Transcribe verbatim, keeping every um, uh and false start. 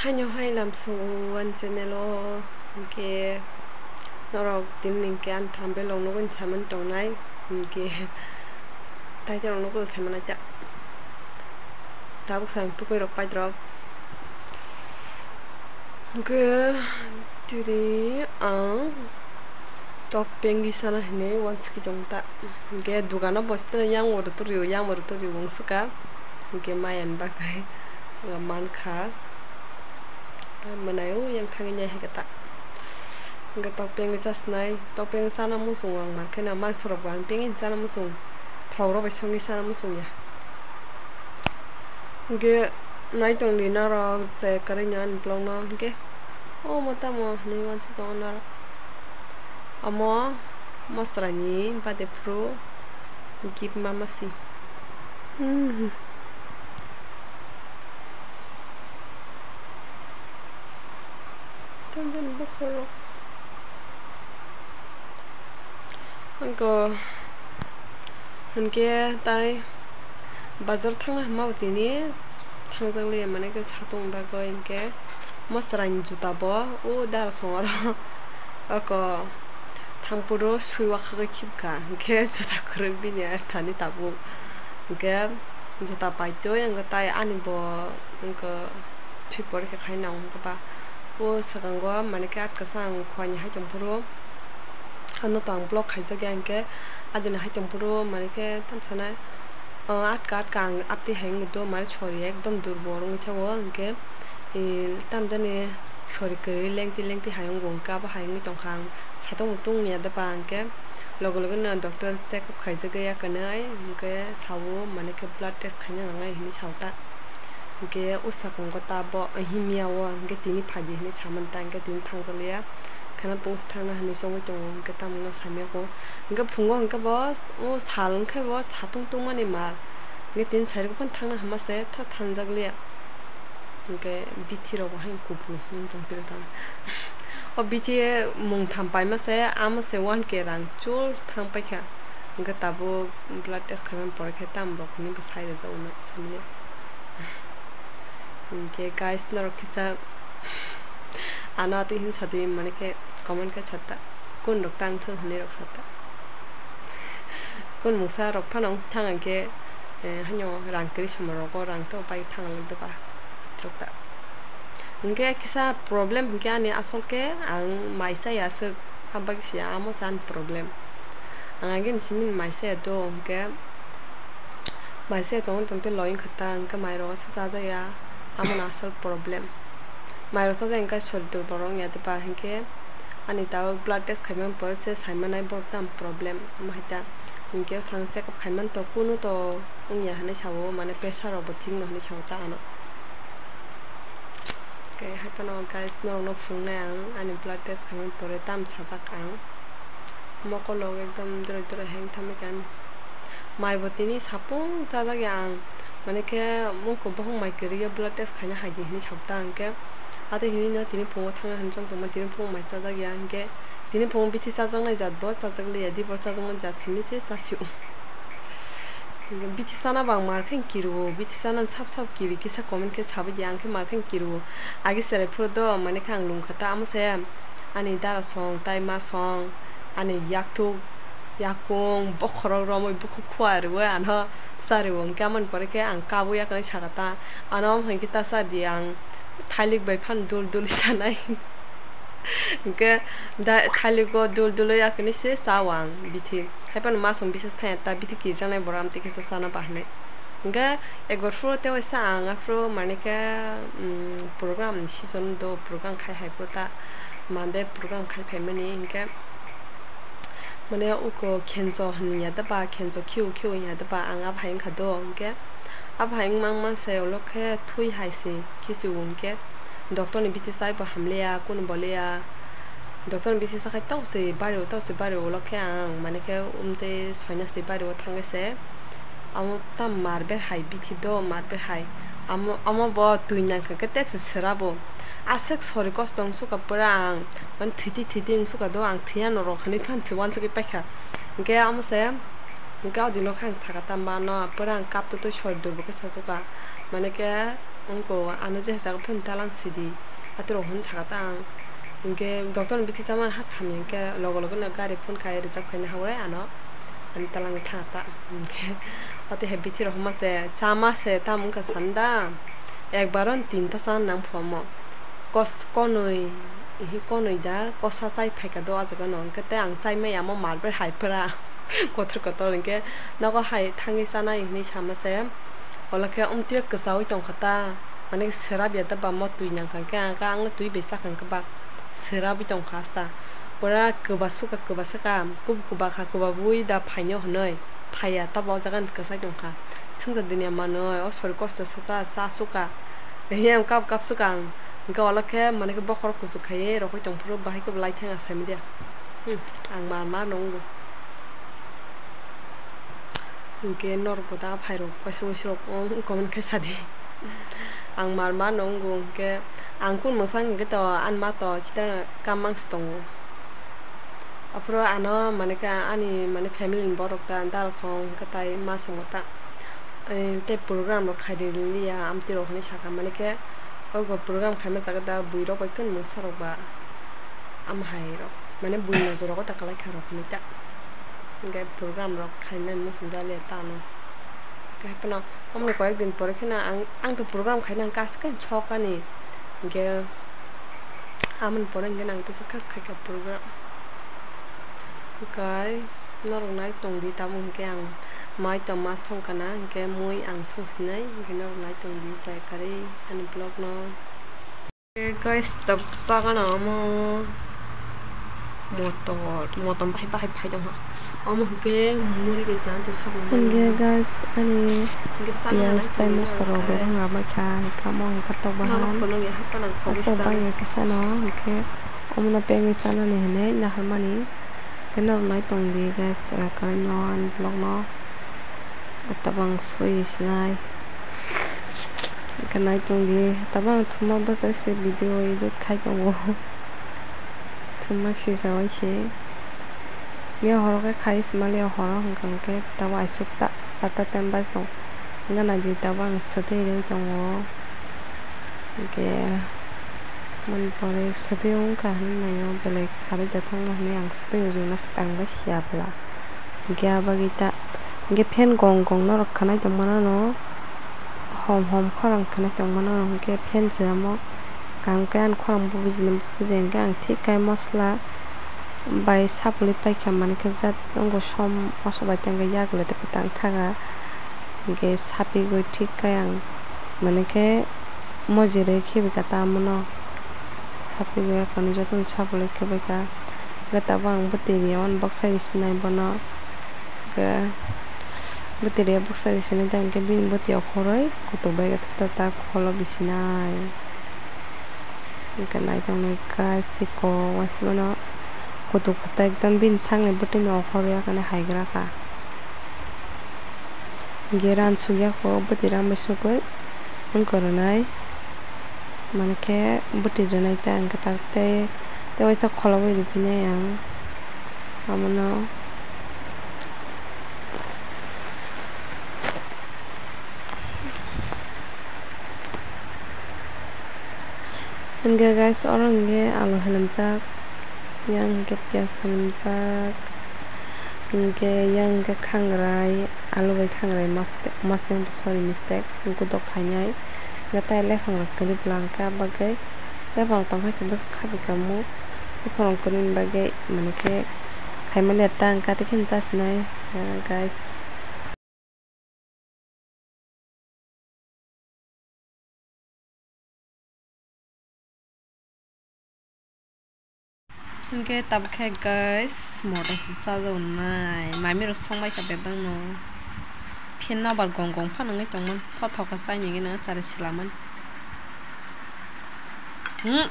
Haino hai lamsongo ani channel o, hwnkhe norok tini hwnkhe ani thumbnail rok nugwi samani tongnai, hwnkhe title rok nugwi samani ta. Tabuk sang tukuirok paidrok. Hwnkhe tini ang tok pengwi sana hinwi uansukwi tongo ta. Hwnkhe dogano bo sitra yang oro torio, yang oro torio wng swkha. Hwnkhe maya ni bagwi mankha. Mwnai o yang thangwi nai hai khe ta. Hwnkhe tok pengwi chasinai, tok pengwi chana muchungo ang mankhe no mangsa rok bo ang pengwi chana muchungo. Thok rok bai songwi chana muchung ya. Hwnkhe naitong di norok je kwrwino ani vlog no hwnkhe omo tamo hinwi uansuk tongo norok. Omo mosra ni bade phuru gift mama si. Hmm. Tei bini bokhorok. Hwnkhe tai bazar thangna hwnma bo tini thangjak liya, mane khe satung bagwi hwnkhe mwswrangni juta bo o dara songaro oko thangphuru swiwa khagwi khibkha, hwnkhe juta kwrwi bini thani tabuk, hwnkhe juta paitwi hwnkhe tai ani bo wngkha. Thwi porikha khai nang hwnkhe ba o swkango mane khe atkasa ang khuaini hai tongphuru ano to ang block khaijak ya hwnkhe adini hai tongphuru mane khe tamsana atka atka ang aptwi hai wngwi do mane sori ekdom durbol wngwi thango hwnkhe tamjani sori kwrwi lengtwi lengtwi hai wngo hwnkhe abo hai wngwi tongkha ang satung tungya da ba hwnkhe loge loge no doctor check up khaijak ya kwnwi hwnkhe sao mane khe blood test khaina nangnai hinwi sao ta. Hwnkhe o swkango ta bo himya o hwnkhe tini phaidi hinwi samani ta hwnkhe tini thangjakliya. Kheno pungsa thangna hinwi chongwi tongo hwnkhe tamungno samya kho. Hwnkhe phungo hwnkhe bo o sal wngkhe bo satung tungmani mal. Hwnkhe tini sairok phano thangna hwnma se tha thanjakliya. Hwnkhe bithi rok bo haino kupulung wng tong phiro ta. O bithi mung tham paima se amo se one K rang chul thang paikha. Hwnkhe tabuk blood test khaimani pore khe tamo rok hinwi bo sai rwjak uno samani. Hwnkhe guys, norok kisa ano atwi hin sadi mani khe comment khe sata. Kun rok tang thung hinwi rok sata. Kun mungsa rok phano thang hwnkhe, eh, haino rang kwrwi somoi rogo rang to pai thang lik doba. Rok ta. Hwnkhe kisa problem hwnkhe ani asol khe ang mai chaya swk. Abagwi se amo se ani problem. Ang agini simi mai se do hwnkhe mai se tongo tongte loi wngkha ta hwnkhe mai rok se chajakya amo no asol problem. Mai rok chajakya hwnkhe sori durbol wngya de ba hwnkhe ani tabuk blood test khaimani pore se saimanai borok tamo problem amo hai ta hwnkhe sang check up khaimani to kunu to wngya hinwi sao mane pressure rok bo thik no hinwi sao ta ano. Khe hai phano guys, norokno phunuknai ang ani blood test khaimani pore tamo sajak ang. Mokol rok ekdom dwrwi dwrwi heng thamwi khe ani. Mai bo tini sapung chajak ya ang. Mane khe mungkho bohong mai kwrwi ya blood test khaina hai di hinwi sakta ang khe. Ate hinwi no tini phungo thangna hinwi chong tongma tini phungo mai chajak ya hwnkhe. Tini phungo bithi chajaknai jat bo chajak liya, dibor chajaknai jat simi se chasio. Bithi sana bo ang mar khe kirio, bithi sana sap sap kiri kisa comment khe sabai di, ang khe mar khe kirio. Agi cherai phuru do mane khe ang nung kha ta amo se ani dara song tai ma song ani yakthuk yakung bokhorok romwi bukhuk khua riwi ano chario hwnkhe amoni pore khe ang kabui yaknai saka ta ano wng khe ta cha di ang thailik bai phano dul dul sanai. Hwnkhe da-, thailiko dul dulwi akhe se chao ang bithi. Hai phano masong bisas thaya ta bithi kirjaknai borok amtwi khe chana ba hinwi. Hwnkhe ekbar phuru tei waisa ang aphuru mane khe, um, program ni season do program khai hai phuru ta mande program khai phaimani hwnkhe mane uko khenjo hinwi ya da ba khenjo khiu khiu ya da ba ang abo hai wngkha do hwnkhe abo hai wngma wngma se ulo khe thui hai se khichu hwnkhe. Doctor ni bithi chai bo hamliya, kunu boliya. Doctor ni bithi chakhai tok se bari o, tok se bari o, ulo khe ang mane khe umtwi soina se bari o thangwi se. Amo ta mar ber hai bithi do, mar ber hai. Amo, amo bo twi nang kha khe tep se sera bo. Aswk sori kosto wng sukha pura ang. Mane thwiti thwiti wng sukha do, ang thwiya norok hinwi phan se uansugwi paikha. Hwnkhe amo se, hwnkhe o dino khe ang sakha ta mano, pura ang kap twi twi sori durbo khe sachukha. Mane khe, Wngkha ano je jaga phone talang sidi, atorok hwn saka ta ang. Hinkhe doctor ni bithi chamani ha samya hinkhe logo logo no gari phone khai reserve khaina hawrai ano, ani talang thang ta. Hinkhe o tei hai bithi rok hwnma se chama se tamo wngkha sanda, ekbar o tinta chana nang phuamo. Kos-, konwi, ihi konwi da kosa chai phaikha do ah jaga no, hinkhe tei ang chai maya omo marble hai phra kotor kotor, hinkhe nogo hai thangwi chanai hinwi sama se. Olo khe amtwi kwchaui tongkha ta, mane swrap ya da ba mo twi nangkha khe ang, ang twi bai chakha khe ba swrapwi tongkha asta. Pura kwba sukha, kwba sukha, kub-, kwba kha, kwba bui da phaino hwnwi phaiya, tabo o jaga ni kwchai tongkha. Swngchar dini manwi o sori kosto sa cha, cha sukha. Eyang kap kap sukha ang. Hinkhe olo khe mane khe bokhorok kuchuk khaiwi rokoi tongphuru bahai khe belai thang asai media. Hmm, ang mar mar no wngo. Hinkhe norok bo da phairok kaisa waisa rok wng comment khai sadi. Ang mar mar no wngo hinkhe ang kun mwsang hinkhe to ani ma to sita kamang se tongo. Aphuru ano mane khe ani mane family ni borok ta dara song hinkhe tai ma songo ta. Tei program rok khairwi liya amtwi rok hinwi sakha mane khe, obo program khaima jaga da bui rok bai kun mwsa rok ba. Ama hai rok mane bui nojor rogo ta kwlai kha rok hinwi ta. Hinkhe program rok khainani muchung jaliya ta ano. Hinkhe haphano omoni koyek din pore kheno ang, ang to program khaina ang kaisa khe sok ani. Hinkhe amoni pore hinkhe ang teisa khe khaikha program. Hinkhe norok nai tongdi tabuk hinkhe ang mai tongma songkha na hinkhe mui ang songsinai hinkhe norok nai tongdi chai karwi ani vlog no. Guys, tabuk chagana omo motor, motor bahai bahai phai tongha. Omo hwnkhe muri bai chan tong sabo mani. Hwnkhe guys, ani piyaj tei moso rok bebak rabaikha, hwnkhe omo hwnkhe tok bahan. Aswk bai khe sano, hwnkhe omono pegwi chanani hinwi naharmani. Hwnkhe norok nai tongdi guys, kwrwino ani vlogno. Tabang soi sinai. Hwnkhe nai tongdi, tabang thuma bwsai se video edit khai tongo. Thuma sijawai se. Mia horo khe khai sima le horo hwnkha hwnkhe tabang aisuk ta, sat ta ten baji tong. Hwnkhe naidi tabang swtwi rwi tongo. Hwnkhe mani pore swtwi wngkha hinwi naio belai kharwi da thangna hinwi ang swtwi rwna swkang bai siya bwla. Hwnkhe ah bagwi ta, hwnkhe fan gong gong norok khwnai tongmano no, hom hom khorang khwnai tongmano no, hwnkhe fan se omo kaham khe ani khorang bo bujina bo bujiya, hwnkhe ang thik khe mosla bai sapulwi paikha, mani khe jat tongo som moso bai tei hwnkhe yagulo tei kwtang thaga, hwnkhe sapigwi thik khe ang mani khe mojirwi khibika ta omono sapigwi aphano jotono sapulwi khibaikha. Hwnkhe tabuk ang bwtwi riyamani boksai sinai bono. Hwnkhe bwtwi riya boksai sinai ta hwnkhe bini bwtwi okhorwi kutuk bai khe thupta ta kholo bisinai. Hwnkhe naitongni guys, iko waismano kutuk khe ta ekdom bini sakni bwtwino okhorwi akhani haigra kha. Hwnkhe ran sukya kho bwtwi ran bai sukwi wngkha rwnai. Mane khe bwtwi rwnai ta hwnkhe ta tei, tei waisa kholobwi rwphinai ang. Abono hwnkhe guys, oro hwnkhe alu helamjak, yang hwnkhe piyaj helamjak, hwnkhe yang hwnkhe khangrai, alu bai khangrai mostek, mostek, sorry, mistake, godok khainai. Hwnkhe tai lephang rok kwrwi bwla hwnkhe, ah bagwi lephang tongkhe se bwswk khabikha muk, lephang rok kwrwini bagwi, mane khe khaimani ta hwnkha, tei kheno chasinai, ah, guys. Hwnkhe tabuk khe guys, motor se chajaknai, mami rok songbaikha bebakno. Phin nobar gong gong phano wngwi tongmani, thothoka chaini gini sari silamani. Hmm.